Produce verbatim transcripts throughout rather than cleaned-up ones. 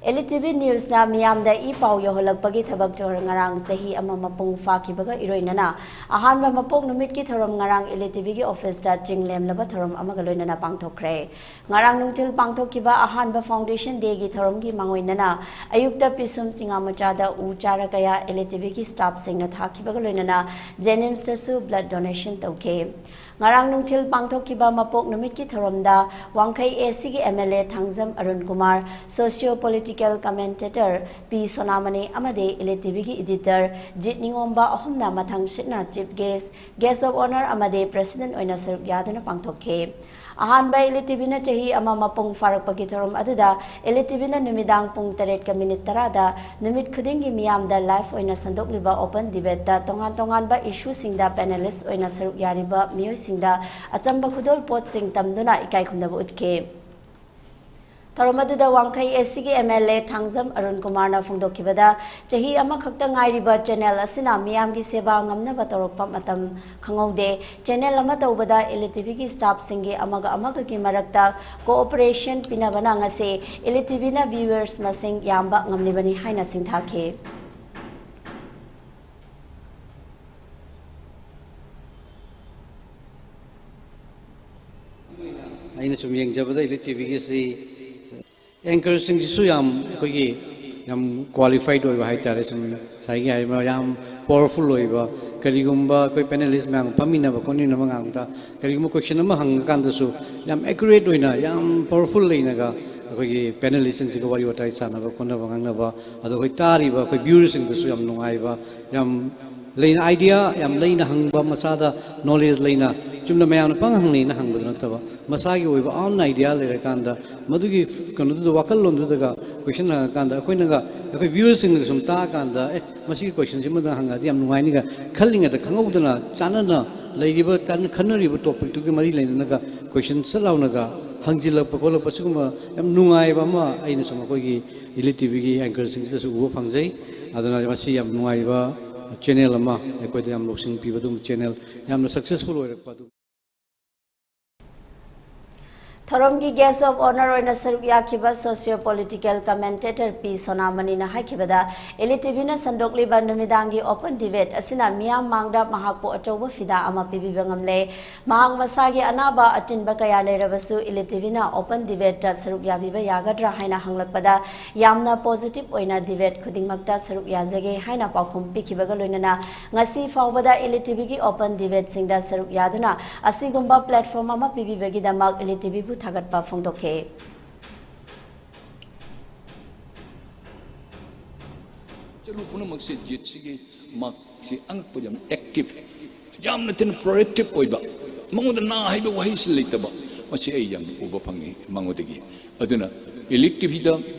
L T V Newsꯅ ꯃꯤꯌꯥꯝꯗ E ꯄꯥꯎ ꯌꯧꯍꯜꯂꯛꯄꯒꯤ ꯊꯕꯛ ꯊꯧꯔꯝ ꯉꯔꯥꯡ ꯆꯍꯤ ꯑꯃ ꯃꯄꯨꯡ ꯐꯥꯈꯤꯕꯒ ꯏꯔꯣꯏꯅꯅ ꯑꯍꯥꯟꯕ ꯃꯄꯣꯛ ꯅꯨꯃꯤꯠꯀꯤ ꯊꯧꯔꯝ ꯉꯔꯥꯡ L T Vꯒꯤ officeꯇ ꯆꯤꯡꯂꯦꯝꯂꯕ ꯊꯧꯔꯝ ꯑꯃꯒ ꯂꯣꯏꯅꯅ ꯄꯥꯡꯊꯣꯛꯈ꯭ꯔꯦ꯫ ꯉꯔꯥꯡ ꯅꯨꯡꯊꯤꯜ ꯄꯥꯡꯊꯣꯛꯈꯤꯕ ꯑꯍꯥꯟꯕ Foundation Dayꯒꯤ ꯊꯧꯔꯝꯒꯤ ꯃꯥꯡꯑꯣꯏꯅꯅ ꯑꯌꯨꯛꯇ ꯄꯤꯁꯨꯝ ꯆꯤꯉꯥ ꯃꯆꯥꯗ ꯎ ꯆꯥꯔ ꯀꯌꯥ L T Vꯒꯤ staffꯁꯤꯡꯅ ꯊꯥꯈꯤꯕꯒ ꯂꯣꯏꯅꯅ JNIMSꯇꯁꯨ blood donation ꯇꯧꯈꯤ꯫ ꯉꯔꯥꯡ ꯅꯨꯡꯊꯤꯜ ꯄꯥꯡꯊꯣꯛꯈꯤꯕ ꯃꯄꯣꯛ ꯅꯨꯃꯤꯠꯀꯤ ꯊꯧꯔꯝꯗ ꯋꯥꯡꯈꯩ ACꯒꯤ MLA Thangjam Arun Kumar, socio political commentator P ꯁꯣꯅꯥꯃꯅꯤ ꯑꯃꯗꯤ L T Vꯒꯤ editor ꯖꯤꯠ ꯅꯤꯉꯣꯝꯕ ꯑꯍꯨꯝꯅ ꯃꯊꯪꯁꯤꯠꯅ chief guest, guest of honour ꯑꯃꯗꯤ president ꯑꯣꯏꯅ ꯁꯔꯨꯛ ꯌꯥꯗꯨꯅ ꯄꯥꯡꯊꯣꯛꯈꯤ꯫ ꯑꯍꯥꯟꯕ L T Vꯅ ꯆꯍꯤ ꯑꯃ ꯃꯄꯨꯡ ꯐꯥꯔꯛꯄꯒꯤ ꯊꯧꯔꯝ ꯑꯗꯨꯗ L T Vꯅ ꯅꯨꯃꯤꯗꯥꯡ ꯄꯨꯡ ꯇꯔꯦꯠꯀ minute ꯇꯔꯥꯗ ꯅꯨꯃꯤꯠ ꯈꯨꯗꯤꯡꯒꯤ ꯃꯤꯌꯥꯝꯗ live ꯑꯣꯏꯅ ꯁꯟꯗꯣꯛꯂꯤꯕ open debateꯇ ꯇꯣꯉꯥꯟ ꯇꯣꯉꯥꯟꯕ issueꯁꯤꯡꯗ panelist ꯑꯣꯏꯅ ꯁꯔꯨꯛ ꯌꯥꯔꯤꯕ ꯃꯤꯑꯣꯏꯁꯤꯡꯗ ꯑꯆꯝꯕ ꯈꯨꯗꯣꯜꯄꯣꯠꯁꯤꯡ ꯇꯝꯗꯨꯅ ꯏꯀꯥꯏ ꯈꯨꯝꯅꯕ ꯎꯠꯈꯤ꯫ ꯊꯧꯔꯝ ꯑꯗꯨꯗ ꯋꯥꯡꯈꯩ ACꯒꯤ MLA ꯊꯥꯡꯖꯝ ꯑꯔꯨꯟ ꯀꯨꯃꯥꯔꯅ ꯐꯣꯡꯗꯣꯛꯈꯤꯕꯗ, ꯆꯍꯤ ꯑꯃꯈꯛꯇ ꯉꯥꯏꯔꯤꯕ channel ꯑꯁꯤꯅ ꯃꯤꯌꯥꯝꯒꯤ ꯁꯦꯕꯥ ꯉꯝꯅꯕ ꯇꯧꯔꯛꯄ ꯃꯇꯝ ꯈꯪꯍꯧꯗꯦ꯫ Channel ꯑꯃ ꯇꯧꯕꯗ L T Vꯒꯤ staffꯁꯤꯡꯒꯤ ꯑꯃꯒ ꯑꯃꯒꯒꯤ ꯃꯔꯛꯇ cooperation ꯄꯤꯅꯕꯅ ꯉꯁꯤ L T Vꯅ viewers ꯃꯁꯤꯡ ꯌꯥꯝꯕ ꯉꯝꯂꯤꯕꯅꯤ ꯍꯥꯏꯅ ꯁꯤꯡꯊꯥꯈꯤ꯫ ꯑꯩꯅ ꯁꯨꯝ ꯌꯦꯡꯖꯕꯗ L T Vꯒꯤꯁꯤ anchorꯁꯤꯡꯁꯤꯁꯨ ꯌꯥꯝ ꯑꯩꯈꯣꯏꯒꯤ ꯌꯥꯝ qualified ꯑꯣꯏꯕ ꯍꯥꯏꯇꯥꯔꯦ꯫ ꯁꯨꯝ ꯉꯁꯥꯏꯒꯤ ꯍꯥꯏꯔꯤꯕ ꯌꯥꯝ powerful ꯑꯣꯏꯕ, ꯀꯔꯤꯒꯨꯝꯕ ꯑꯩꯈꯣꯏ panelist ꯃꯌꯥꯝ ꯐꯝꯃꯤꯟꯅꯕ ꯈꯣꯠꯃꯤꯟꯅꯕ ꯀꯥꯟꯗ ꯀꯔꯤꯒꯨꯝꯕ question ꯑꯃ ꯍꯪꯉꯀꯥꯟꯗꯁꯨ ꯌꯥꯝ accurate ꯑꯣꯏꯅ ꯌꯥꯝ powerful ꯂꯩꯅꯒ ꯑꯩꯈꯣꯏꯒꯤ panelistꯁꯤꯡꯁꯤꯒ ꯋꯥꯔꯤ ꯋꯥꯇꯥꯏ ꯁꯥꯟꯅꯕ ꯈꯣꯠꯅꯕ ꯉꯥꯡꯅꯕ, ꯑꯗꯣ ꯑꯩꯈꯣꯏ ꯇꯥꯔꯤꯕ ꯑꯩꯈꯣꯏ viewerꯁꯤꯡꯗꯁꯨ ꯌꯥꯝ ꯅꯨꯡꯉꯥꯏꯕ, ꯌꯥꯝ ꯂꯩꯅ idea ꯌꯥꯝ ꯂꯩꯅ ꯍꯪꯕ, ꯃꯁꯥꯗ knowledge ꯂꯩꯅ, ꯆꯨꯝꯅ ꯃꯌꯥꯝꯅ ꯄꯪꯍꯪ ꯍꯪꯅꯩꯅ ꯍꯪꯕꯗꯨ ꯅꯠꯇꯕ, ꯃꯁꯥꯒꯤ ꯑꯣꯏꯕ own idea ꯂꯩꯔꯀꯥꯟꯗ ꯃꯗꯨꯒꯤ ꯀꯩꯅꯣꯗꯨꯗ, ꯋꯥꯈꯜꯂꯣꯟꯗꯨꯗꯒ question ꯍꯪꯉꯀꯥꯟꯗ ꯑꯩꯈꯣꯏꯅꯒ, ꯑꯩꯈꯣꯏ viewerꯁꯤꯡꯅꯒ ꯁꯨꯝ ꯇꯥꯛꯑꯀꯥꯟꯗ, "ꯑꯦ, ꯃꯁꯤꯒꯤ questionꯁꯤꯃꯗ ꯍꯪꯉꯛꯑꯗꯤ ꯌꯥꯝ ꯅꯨꯡꯉꯥꯏꯅꯤꯒ" ꯈꯜꯂꯤꯉꯩꯗ, ꯈꯪꯍꯧꯗꯅ ꯆꯥꯟꯅꯅ ꯂꯩꯔꯤꯕ, ꯀꯟꯅ ꯈꯟꯅꯔꯤꯕ topicꯇꯨꯒꯤ ꯃꯔꯤ ꯂꯩꯅꯅꯒ question ꯁꯠ ꯂꯥꯎꯅꯒ ꯍꯪꯖꯤꯜꯂꯛꯄ ꯈꯣꯠꯂꯛꯄ, ꯁꯤꯒꯨꯝꯕ ꯌꯥꯝ ꯅꯨꯡꯉꯥꯏꯕ ꯑꯃ ꯑꯩꯅ ꯁꯨꯝ ꯑꯩꯈꯣꯏꯒꯤ Elite TVꯒꯤ anchorꯁꯤꯡꯁꯤꯗꯁꯨ ꯎꯕ ꯐꯪꯖꯩ꯫ ꯑꯗꯨꯅ ꯃꯁꯤ ꯌꯥꯝ ꯅꯨꯡꯉꯥꯏꯕ channel ꯑꯃ, ꯑꯩꯈꯣꯏꯗ ꯌꯥꯝ ꯂꯧꯁꯤꯡ ꯄꯤꯕ ꯑꯗꯨꯒꯨꯝꯕ channel, ꯌꯥꯝꯅ successful ꯑꯣꯏꯔꯛꯄ ꯑꯗꯨ꯫ ꯊꯧꯔꯝꯒꯤ Guest of Honour ꯑꯣꯏꯅ ꯁꯔꯨꯛ ꯌꯥꯈꯤꯕ Socio Political Commentator ꯄꯤ ꯁꯣꯅꯥꯃꯅꯤꯅ ꯍꯥꯏꯈꯤꯕꯗ, ꯏꯂꯤꯇꯤꯚꯤꯅ ꯁꯟꯗꯣꯛꯂꯤꯕ ꯅꯨꯃꯤꯗꯥꯡꯒꯤ Open Debate ꯑꯁꯤꯅ ꯃꯤꯌꯥꯝ ꯃꯥꯡꯗ ꯃꯍꯥꯛꯄꯨ ꯑꯆꯧꯕ ꯐꯤꯗꯥ ꯑꯃ ꯄꯤꯕꯤꯕ ꯉꯝꯂꯦ꯫ ꯃꯍꯥꯛ ꯃꯁꯥꯒꯤ ꯑꯅꯥꯕ ꯑꯇꯤꯟꯕ ꯀꯌꯥ ꯂꯩꯔꯕꯁꯨ ꯏꯂꯤꯇꯤꯚꯤꯅ Open Debate ꯇ ꯁꯔꯨꯛ ꯌꯥꯕꯤꯕ ꯌꯥꯒꯗ꯭ꯔꯥ ꯍꯥꯏꯅ ꯍꯪꯂꯛꯄꯗ, ꯌꯥꯝꯅ positive ꯑꯣꯏꯅ debate ꯈꯨꯗꯤꯡꯃꯛꯇ ꯁꯔꯨꯛ ꯌꯥꯖꯒꯦ ꯍꯥꯏꯅ ꯄꯥꯎꯈꯨꯝ ꯄꯤꯈꯤꯕꯒ ꯂꯣꯏꯅꯅ, ꯉꯁꯤ ꯐꯥꯎꯕꯗ ꯏꯂꯤꯇꯤꯚꯤꯒꯤ Open Debate ꯁꯤꯡꯗ ꯁꯔꯨꯛ ꯌꯥꯗꯨꯅ ꯑꯁꯤꯒꯨꯝꯕ platform ꯑꯃ ꯄꯤꯕꯤꯕꯒꯤꯗꯃꯛ ꯏꯂꯤꯇꯤꯚꯤꯕꯨ ꯊꯥꯒꯠꯄ ꯐꯣꯡꯗꯣꯛꯈꯤ꯫ ꯆꯠꯂꯨ ꯄꯨꯝꯅꯃꯛꯁꯦ ꯖꯤꯠꯁꯤꯒꯤ ꯃꯥꯛꯁꯤ ꯑꯉꯛꯄ ꯌꯥꯝ active, ꯌꯥꯝꯅ ꯊꯤꯅ proactive ꯑꯣꯏꯕ, ꯃꯉꯣꯟꯗ ꯅꯥ ꯍꯥꯏꯕ ꯋꯥꯍꯩꯁꯤ ꯂꯩꯇꯕ, ꯃꯁꯤ ꯑꯩ ꯌꯥꯝꯅ ꯎꯕ ꯐꯪꯉꯤ ꯃꯉꯣꯟꯗꯒꯤ꯫ ꯑꯗꯨꯅ ꯏꯂꯤꯛꯇꯤꯚꯤꯗ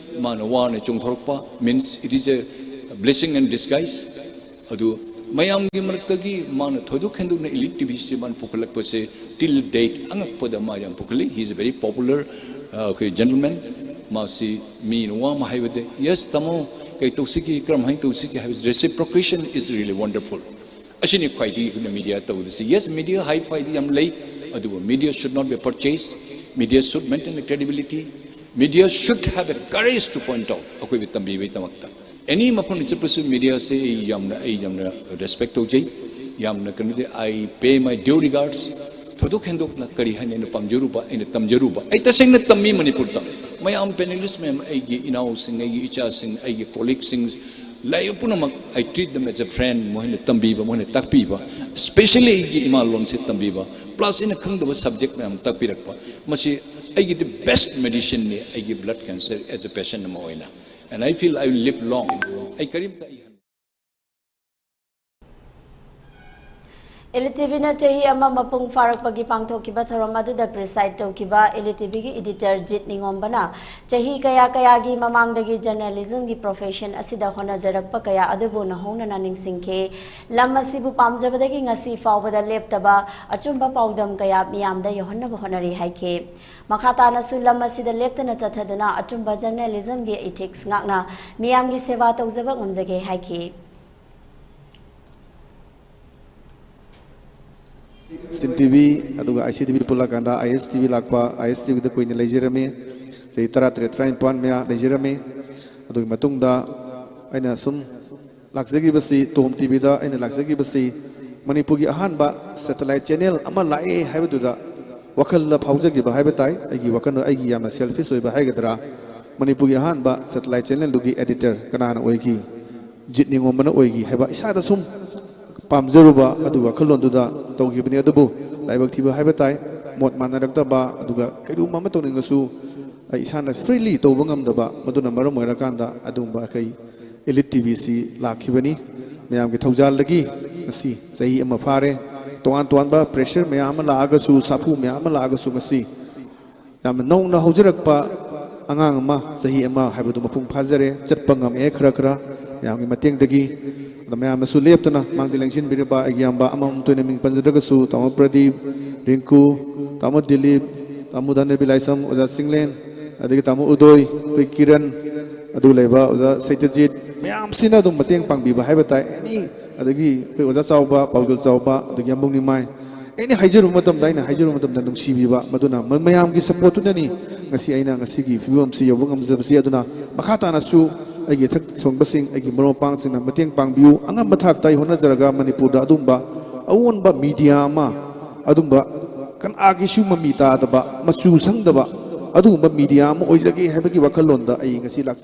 ꯃꯥꯅ ꯋꯥꯅ ꯆꯣꯡꯊꯣꯔꯛꯄ means it is a blessing and disguise꯫ ꯑꯗꯨ ꯃꯌꯥꯝꯒꯤ ꯃꯔꯛꯇꯒꯤ ꯃꯥꯅ ꯊꯣꯏꯗꯣꯛ ꯍꯦꯟꯗꯣꯛꯅ ꯏꯂꯤꯛꯇꯤꯚꯤꯁꯤ ꯃꯥꯅ ꯄꯨꯈꯠꯂꯛꯄꯁꯦ, till date ꯑꯉꯛꯄꯗ ꯃꯥ ꯌꯥꯝ ꯄꯨꯈꯠꯂꯤ꯫ He is a very popular, ꯑ, ꯑꯩꯈꯣꯏ gentleman꯫ ꯃꯥꯁꯤ ꯃꯤꯅ ꯋꯥ ꯑꯃ ꯍꯥꯏꯕꯗ, "Yes, ꯇꯥꯃꯣ, ꯀꯩ ꯇꯧꯁꯤꯒꯦ, ꯀꯔꯝꯍꯥꯏꯅ ꯇꯧꯁꯤꯒꯦ?" ꯍꯥꯏꯕꯁꯤ reciprocation is really wonderful꯫ ꯑꯁꯤꯅꯤ ꯈ꯭ꯋꯥꯏꯗꯒꯤ ꯑꯩꯈꯣꯏꯅ media ꯇꯧꯗꯣꯏꯁꯤ꯫ Yes, media high five ꯗꯤ ꯌꯥꯝ ꯂꯩ, ꯑꯗꯨꯕꯨ media should not be purchased, media should maintain the credibility, media should have a courage to point out ꯑꯩꯈꯣꯏꯕꯨ ꯇꯝꯕꯤꯕꯒꯤꯗꯃꯛꯇ꯫ Any ꯃꯐꯝꯗ ꯆꯠꯄꯁꯨ mediaꯁꯦ ꯑꯩ ꯌꯥꯝꯅ, ꯑꯩ ꯌꯥꯝꯅ respect ꯇꯧꯖꯩ, ꯌꯥꯝꯅ ꯀꯩꯅꯣꯗꯤ, I pay my due regards꯫ ꯊꯣꯏꯗꯣꯛ ꯍꯦꯟꯗꯣꯛꯅ ꯀꯔꯤ ꯍꯥꯏꯅ ꯑꯩꯅ ꯄꯥꯝꯖꯔꯨꯕ, ꯑꯩꯅ ꯇꯝꯖꯔꯨꯕ, ꯑꯩ ꯇꯁꯦꯡꯅ ꯇꯝꯃꯤ ꯃꯅꯤꯄꯨꯔꯗ꯫ ꯃꯌꯥꯝ panelist ꯃꯌꯥꯝ, ꯑꯩꯒꯤ ꯏꯅꯥꯎꯁꯤꯡ, ꯑꯩꯒꯤ ꯏꯆꯥꯁꯤꯡ, ꯑꯩꯒꯤ colleagueꯁꯤꯡ, ꯂꯩꯔꯤꯕ ꯄꯨꯝꯅꯃꯛ, I treat them as a friend꯫ ꯃꯈꯣꯏꯅ ꯇꯝꯕꯤꯕ, ꯃꯈꯣꯏꯅ ꯇꯥꯛꯄꯤꯕ, especially ꯑꯩꯒꯤ ꯏꯃꯥ ꯂꯣꯟꯁꯦ ꯇꯝꯕꯤꯕ, plus ꯑꯩꯅ ꯈꯪꯗꯕ subject ꯃꯌꯥꯝ ꯇꯥꯛꯄꯤꯔꯛꯄ, ꯃꯁꯤ ꯑꯩꯒꯤꯗꯤ best medicineꯅꯤ, ꯑꯩꯒꯤ blood cancer as a patient ꯑꯃ ꯑꯣꯏꯅ꯫ And I feel I will live long. ꯑꯩ ꯀꯔꯤꯝꯇ ꯑꯩ ꯏꯂꯤꯇꯤꯚꯤꯅ ꯆꯍꯤ ꯑꯃ ꯃꯄꯨꯡ ꯐꯥꯔꯛꯄꯒꯤ ꯄꯥꯡꯊꯣꯛꯈꯤꯕ ꯊꯧꯔꯝ ꯑꯗꯨꯗ preside ꯇꯧꯈꯤꯕ ꯏꯂꯤꯇꯤꯚꯤꯒꯤ editor ꯖꯤꯠ ꯅꯤꯉꯣꯝꯕꯅ ꯆꯍꯤ ꯀꯌꯥ ꯀꯌꯥꯒꯤ ꯃꯃꯥꯡꯗꯒꯤ journalismꯒꯤ profession ꯑꯁꯤꯗ ꯍꯣꯠꯅꯖꯔꯛꯄ ꯀꯌꯥ ꯑꯗꯨꯕꯨ ꯅꯧꯍꯧꯅꯅ ꯅꯤꯡꯁꯤꯡꯈꯤ꯫ ꯂꯝ ꯑꯁꯤꯕꯨ ꯄꯥꯝꯖꯕꯗꯒꯤ ꯉꯁꯤ ꯐꯥꯎꯕꯗ ꯂꯦꯞꯇꯕ ꯑꯆꯨꯝꯕ ꯄꯥꯎꯗꯝ ꯀꯌꯥ ꯃꯤꯌꯥꯝꯗ ꯌꯧꯍꯟꯅꯕ ꯍꯣꯠꯅꯔꯤ ꯍꯥꯏꯈꯤ꯫ ꯃꯈꯥ ꯇꯥꯅꯁꯨ ꯂꯝ ꯑꯁꯤꯗ ꯂꯦꯞꯇꯅ ꯆꯠꯊꯗꯨꯅ ꯑꯆꯨꯝꯕ journalismꯒꯤ ethics ꯉꯥꯛꯅ ꯃꯤꯌꯥꯝꯒꯤ ꯁꯦꯕꯥ ꯇꯧꯖꯕ ꯉꯝꯖꯒꯦ ꯍꯥꯏꯈꯤ꯫ ꯁꯤꯟ ꯇꯤꯚꯤ, ꯑꯗꯨꯒ I C TV ꯄꯨꯜꯂꯀꯥꯟꯗ I S TV ꯂꯥꯛꯄ, ꯑꯥꯏ ꯑꯦꯁ ꯇꯤꯚꯤꯗ ꯀꯨꯏꯅ ꯂꯩꯖꯔꯝꯃꯤ, ꯆꯍꯤ ꯇꯔꯥꯇꯔꯦꯠ ꯇꯔꯥꯅꯤꯄꯥꯟ ꯃꯌꯥ ꯂꯩꯖꯔꯝꯃꯤ꯫ ꯑꯗꯨꯒꯤ ꯃꯇꯨꯡꯗ ꯑꯩꯅ ꯁꯨꯝ ꯂꯥꯛꯆꯈꯤꯕꯁꯤ, ꯇꯣꯝ ꯇꯤꯚꯤꯗ ꯑꯩꯅ ꯂꯥꯛꯆꯈꯤꯕꯁꯤ ꯃꯅꯤꯄꯨꯔꯒꯤ ꯑꯍꯥꯟꯕ ꯁꯦꯇꯦꯂꯥꯏꯠ ꯆꯦꯅꯦꯜ ꯑꯃ ꯂꯥꯛꯑꯦ ꯍꯥꯏꯕꯗꯨꯗ ꯋꯥꯈꯜꯗ ꯐꯥꯎꯖꯈꯤꯕ ꯍꯥꯏꯕ ꯇꯥꯏ꯫ ꯑꯩꯒꯤ ꯋꯥꯈꯜ, ꯑꯩꯒꯤ ꯌꯥꯝꯅ ꯁꯦꯜꯐꯤꯁ ꯑꯣꯏꯕ ꯍꯥꯏꯒꯗ꯭ꯔꯥ, ꯃꯅꯤꯄꯨꯔꯒꯤ ꯑꯍꯥꯟꯕ ꯁꯦꯇꯦꯂꯥꯏꯠ ꯆꯦꯅꯦꯜꯗꯨꯒꯤ ꯑꯦꯗꯤꯇꯔ ꯀꯅꯥꯅ ꯑꯣꯏꯈꯤ, ꯖꯤꯠ ꯅꯤꯉꯣꯝꯕꯅ ꯑꯣꯏꯈꯤ ꯍꯥꯏꯕ ꯏꯁꯥꯗ ꯁꯨꯝ ꯄꯥꯝꯖꯔꯨꯕ ꯑꯗꯨ ꯋꯥꯈꯜꯂꯣꯟꯗꯨꯗ ꯇꯧꯈꯤꯕꯅꯤ꯫ ꯑꯗꯨꯕꯨ ꯂꯥꯏꯕꯛ ꯊꯤꯕ ꯍꯥꯏꯕ ꯇꯥꯏ, ꯃꯣꯠ ꯃꯥꯟꯅꯔꯛꯇꯕ, ꯑꯗꯨꯒ ꯀꯩꯒꯨꯝꯕ ꯑꯃ ꯇꯧꯅꯤꯡꯉꯁꯨ ꯑꯩ ꯏꯁꯥꯅ ꯐ꯭ꯔꯤꯂꯤ ꯇꯧꯕ ꯉꯝꯗꯕ, ꯃꯗꯨꯅ ꯃꯔꯝ ꯑꯣꯏꯔꯀꯥꯟꯗ ꯑꯗꯨꯒꯨꯝꯕ ꯑꯩꯈꯣꯏ ꯏꯂꯤꯠ ꯇꯤꯚꯤꯁꯤ ꯂꯥꯛꯈꯤꯕꯅꯤ꯫ ꯃꯌꯥꯝꯒꯤ ꯊꯧꯖꯥꯜꯗꯒꯤ ꯉꯁꯤ ꯆꯍꯤ ꯑꯃ ꯐꯥꯔꯦ꯫ ꯇꯣꯉꯥꯟ ꯇꯣꯉꯥꯟꯕ ꯄ꯭ꯔꯦꯁꯔ ꯃꯌꯥꯝ ꯑꯃ ꯂꯥꯛꯑꯒꯁꯨ, ꯁꯥꯐꯨ ꯃꯌꯥꯝ ꯑꯃ ꯂꯥꯛꯑꯒꯁꯨ, ꯉꯁꯤ ꯌꯥꯝꯅ ꯅꯧꯅ ꯍꯧꯖꯔꯛꯄ ꯑꯉꯥꯡ ꯑꯃ, ꯆꯍꯤ ꯑꯃ ꯍꯥꯏꯕꯗꯨ ꯃꯄꯨꯡ ꯐꯥꯖꯔꯦ꯫ ꯆꯠꯄ ꯉꯝꯃꯛꯑꯦ ꯈꯔ ꯈꯔ ꯃꯌꯥꯝꯒꯤ ꯃꯇꯦꯡꯗꯒꯤ꯫ ꯑꯗꯣ ꯃꯌꯥꯝꯅꯁꯨ ꯂꯦꯞꯇꯅ ꯃꯥꯡꯗ ꯂꯦꯡꯁꯤꯟꯕꯤꯔꯤꯕ ꯑꯩꯒꯤ ꯏꯌꯥꯝꯕ, ꯑꯃꯃꯝꯇ ꯑꯣꯏꯅ ꯃꯤꯡ ꯄꯟꯖꯗ꯭ꯔꯒꯁꯨ, ꯇꯥꯃꯣ ꯄ꯭ꯔꯗꯤꯞ, ꯔꯤꯡꯀꯨ, ꯇꯥꯃꯣ ꯗꯤꯂꯤꯞ, ꯇꯥꯃꯣ ꯙꯅꯕꯤ ꯂꯥꯏꯁ꯭ꯔꯝ, ꯑꯣꯖꯥ ꯆꯤꯡꯂꯦꯟ, ꯑꯗꯒꯤ ꯇꯥꯃꯣ ꯎꯗꯣꯏ, ꯑꯩꯈꯣꯏ ꯀꯤꯔꯟ, ꯑꯗꯨ ꯂꯩꯕ ꯑꯣꯖꯥ ꯁꯩꯇꯖꯤꯠ, ꯃꯌꯥꯝꯁꯤꯅ ꯑꯗꯨꯝ ꯃꯇꯦꯡ ꯄꯥꯡꯕꯤꯕ ꯍꯥꯏꯕ ꯇꯥꯏ꯫ ꯑꯦꯅꯤ, ꯑꯗꯒꯤ ꯑꯩꯈꯣꯏ ꯑꯣꯖꯥ ꯆꯥꯎꯕ, ꯄꯥꯎꯖꯦꯜ ꯆꯥꯎꯕ, ꯑꯗꯒꯤ ꯌꯥꯝꯕꯨꯡ ꯅꯤꯃꯥꯏ, ꯑꯩꯅ ꯍꯥꯏꯖꯔꯨꯕ ꯃꯇꯝꯗ, ꯑꯩꯅ ꯍꯥꯏꯖꯔꯨꯕ ꯃꯇꯝꯗ ꯅꯨꯡꯁꯤꯕꯤꯕ, ꯃꯗꯨꯅ ꯃ-, ꯃꯌꯥꯝꯒꯤ ꯁꯞꯄꯣꯔꯠꯇꯨꯅꯅꯤ ꯉꯁꯤ ꯑꯩꯅ ꯉꯁꯤꯒꯤ ꯐꯤꯕꯝꯁꯤ ꯌꯧꯕ ꯉꯝꯖꯕꯁꯤ꯫ ꯑꯗꯨꯅ ꯃꯈꯥ ꯇꯥꯅꯁꯨ ꯑꯩꯒꯤ ꯏꯊꯛ ꯊꯣꯡꯕꯁꯤꯡ, ꯑꯩꯒꯤ ꯃꯔꯨꯞ ꯃꯄꯥꯡꯁꯤꯡꯅ ꯃꯇꯦꯡ ꯄꯥꯡꯕꯤꯌꯨ꯫ ꯑꯉꯝꯕ ꯊꯥꯛꯇ ꯑꯩ ꯍꯣꯠꯅꯖꯔꯒ ꯃꯅꯤꯄꯨꯔꯗ ꯑꯗꯨꯝꯕ ꯑꯑꯣꯟꯕ ꯃꯤꯗꯤꯌꯥ ꯑꯃ, ꯑꯗꯨꯝꯕ ꯀꯅꯥꯒꯤꯁꯨ ꯃꯃꯤ ꯇꯥꯗꯕ, ꯃꯆꯨ ꯁꯪꯗꯕ ꯑꯗꯨꯒꯨꯝꯕ ꯃꯤꯗꯤꯌꯥ ꯑꯃ ꯑꯣꯏꯖꯒꯦ ꯍꯥꯏꯕꯒꯤ ꯋꯥꯈꯜꯂꯣꯟꯗ ꯑꯩ ꯉꯁꯤ ꯂꯥꯛꯆꯩ꯫